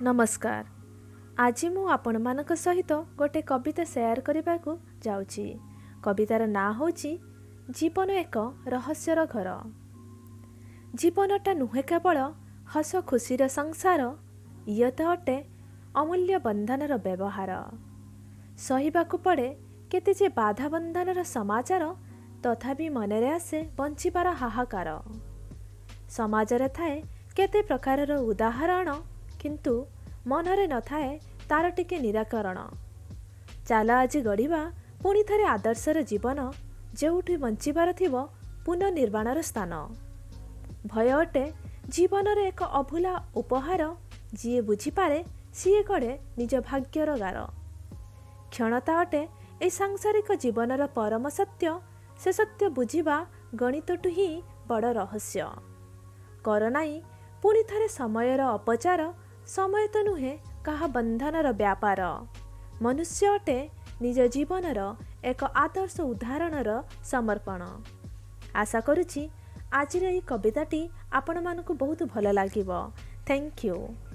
ନମସ୍କାର। ଆଜି ମୁଁ ଆପଣମାନଙ୍କ ସହିତ ଗୋଟେ କବିତା ସେୟାର କରିବାକୁ ଯାଉଛି। କବିତାର ନାଁ ହେଉଛି ଜୀବନ ଏକ ରହସ୍ୟର ଘର। ଜୀବନଟା ନୁହେଁ କେବଳ ହସ ଖୁସିର ସଂସାର, ଇଏ ତ ଅଟେ ଅମୂଲ୍ୟ ବନ୍ଧନର ବ୍ୟବହାର। ସହିବାକୁ ପଡ଼େ କେତେ ଯେ ବାଧା ବନ୍ଧନର ସମାଚାର, ତଥାପି ମନରେ ଆସେ ବଞ୍ଚିବାର ହାହାକାର। ସମାଜରେ ଥାଏ କେତେ ପ୍ରକାରର ଉଦାହରଣ, କିନ୍ତୁ ମନରେ ନଥାଏ ତାର ଟିକେ ନିରାକରଣ। ଚାଲ ଆଜି ଗଢ଼ିବା ପୁଣି ଥରେ ଆଦର୍ଶର ଜୀବନ, ଯେଉଁଠି ବଞ୍ଚିବାର ଥିବ ପୁନଃନିର୍ମାଣର ସ୍ଥାନ। ଭୟ ଅଟେ ଜୀବନର ଏକ ଅଭୁଲା ଉପହାର, ଯିଏ ବୁଝିପାରେ ସିଏ ଗଢ଼େ ନିଜ ଭାଗ୍ୟର ଗାର। କ୍ଷଣତା ଅଟେ ଏହି ସାଂସାରିକ ଜୀବନର ପରମ ସତ୍ୟ, ସେ ସତ୍ୟ ବୁଝିବା ଗଣିତଠୁ ହିଁ ବଡ଼ ରହସ୍ୟ। କର ନାହିଁ ପୁଣି ଥରେ ସମୟର ଅପଚାର, ସମୟ ତ ନୁହେଁ କାହା ବନ୍ଧନର ବ୍ୟାପାର। ମନୁଷ୍ୟ ଅଟେ ନିଜ ଜୀବନର ଏକ ଆଦର୍ଶ ଉଦାହରଣର ସମର୍ପଣ। ଆଶା କରୁଛି ଆଜିର ଏହି କବିତାଟି ଆପଣମାନଙ୍କୁ ବହୁତ ଭଲ ଲାଗିବ। Thank you.